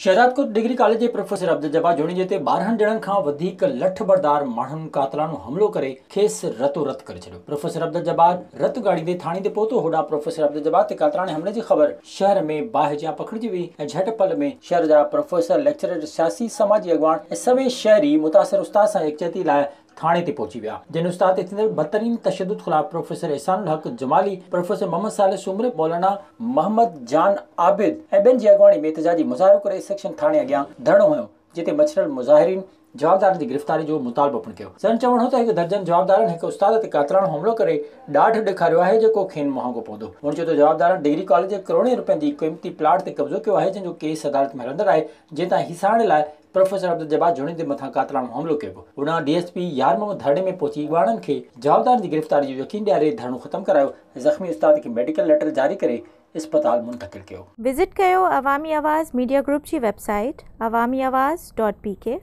Shahdadkot degree college جي professor Abdul Jabbar جوڻيجي تي 12 ڄڻن کان وڌيڪ لٺ بردار ماڻهن قاتلاڻو حملو ڪري کيس رتو رت ڪري ڇڏيو. پروفيسر عبدالجبار رت ڳاڙيندي ٿاڻي تي پهتو، هوڏانهن پروفيسر عبدالجبار تي قاتلاڻي حملي جي خبر شهر ۾ باهه جيان پکڙجي وئي ۽ جهٽ پل ۾ شهر جا پروفيسر، ليڪچرر، سياسي سماجي اڳواڻ ۽ سوين شهري متاثر استاد سان يڪجهتي لاء ٿاڻي تي پهچي ويا، جن استاد تي ٿيندڙ بدترين تشدد خلاف پروفيسر احسان الحق جمالي، پروفيسر محمد صالح سومري، مولانا محمد جان عابد ۽ ٻين جي اڳواڻي ۾ احتجاجي مظاهرو ڪري سيڪشن ٿاڻي اڳيان ڌرڻو هنيو، جتي مڇريل مظاهرين جوابدارن جي گرفتاري جو مطالبو پڻ ڪيو. سندن چوڻ هو ته هڪ درجن جوابدارن هڪ استاد تي قاتلاڻو حملو ڪري ڏاڍ ڏيکاريو آهي، جيڪو کين مهانگو پوندو. هن چيو ته جوابدارن ڊگري ڪاليج جي ڪروڙين روپين جي قيمتي پلاٽ تي قبضو ڪيو آهي، جنهن جو ڪيس عدالت ۾ هلندڙ آهي، جنهن تان هيسائڻ لاء پروفيسر عبدالجبار جوڻيجي مٿان قاتلاڻو حملو ڪيو ويو. هوڏانهن D S P Yar Muhammad ڌرڻي ۾ پهچي اڳواڻن کي جوابدارن جي گرفتاري جو يقين ڏياري ڌرڻو ختم ڪرايو ۽ زخمي استاد کي ميڊيڪل ليٽر جاري ڪري اسپتال منتقل ڪيو. وزٽ ڪيو عوامي آواز ميڊيا گروپ جي web site Awami Awaz dot P K.